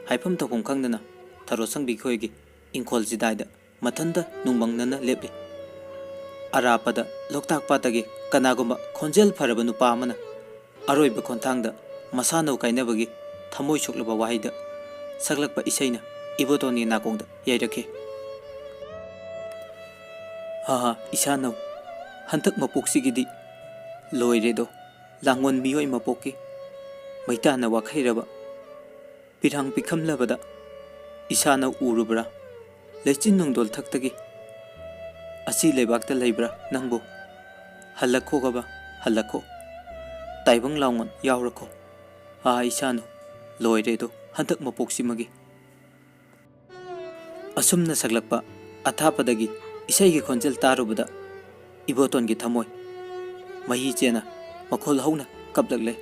ꯍꯥꯏꯐꯝ ꯇꯧꯐꯝ ꯈꯪꯗꯅ ꯊꯔꯣ ꯁꯪꯕꯤ ꯈꯣꯏꯒꯤ ꯏꯪꯈꯣꯜ ꯆꯤꯗꯥꯏꯗ ꯃꯊꯟꯇ ꯅꯨꯡꯃꯪꯅꯅ ꯂꯦꯞꯂꯤ꯫ ꯑꯔꯥꯞꯄꯗ ꯂꯣꯛꯇꯥꯛ ꯄꯥꯠꯇꯒꯤ ꯀꯅꯥꯒꯨꯝꯕ ꯈꯣꯟꯖꯦꯜ ꯐꯔꯕ ꯅꯨꯄꯥ ꯑꯃꯅ ꯑꯔꯣꯏꯕ ꯈꯣꯟꯊꯥꯡꯗ ꯃꯁꯥꯅꯧ ꯀꯥꯏꯅꯕꯒꯤ ꯊꯃꯣꯏ ꯁꯣꯛꯂꯕ ꯋꯥꯍꯩꯗ ꯁꯛꯂꯛꯄ ꯏꯁꯩꯅ ꯏꯕꯣꯇꯣꯟꯒꯤ ꯅꯥꯀꯣꯡꯗ ꯌꯩꯔꯛꯈꯤ꯫ "ꯍꯥ ꯍꯥ, ꯏꯁꯥꯅꯧ, ꯍꯟꯗꯛ ꯃꯄꯣꯛꯁꯤꯒꯤꯗꯤ ꯂꯣꯏꯔꯦꯗꯣ, ꯂꯥꯡꯑꯣꯟ ꯃꯤꯑꯣꯏ ꯃꯄꯣꯛꯀꯤ ꯃꯩꯇꯥꯅ ꯋꯥꯈꯩꯔꯕ ꯄꯤꯔꯥꯡ ꯄꯤꯈꯝꯂꯕꯗ ꯏꯁꯥꯅꯧ ꯎꯔꯨꯕ꯭ꯔꯥ? ꯂꯩꯆꯤꯟ ꯅꯨꯡꯗꯣꯜ ꯊꯛꯇꯒꯤ ꯑꯁꯤ ꯂꯩꯕꯥꯛꯇ ꯂꯩꯕ꯭ꯔꯥ ꯅꯪꯕꯨ? ꯍꯜꯂꯛꯈꯣꯒꯕ, ꯍꯜꯂꯛꯈꯣ꯫ ꯇꯥꯏꯕꯪ ꯂꯥꯡꯑꯣꯟ ꯌꯥꯎꯔꯈꯣ꯫ ꯑꯥ, ꯏꯁꯥꯅꯧ, ꯂꯣꯏꯔꯦꯗꯣ ꯍꯟꯗꯛ ꯃꯄꯣꯛꯁꯤꯃꯒꯤ"꯫ ꯑꯁꯨꯝꯅ ꯁꯛꯂꯛꯄ ꯑꯊꯥꯞꯄꯗꯒꯤ ꯏꯁꯩꯒꯤ ꯈꯣꯟꯖꯦꯜ ꯇꯥꯔꯨꯕꯗ ꯏꯕꯣꯇꯣꯟꯒꯤ ꯊꯃꯣꯏ ꯃꯍꯤ ꯆꯦꯅ ꯃꯈꯣꯜ ꯍꯧꯅ ꯀꯞꯂꯛꯂꯦ꯫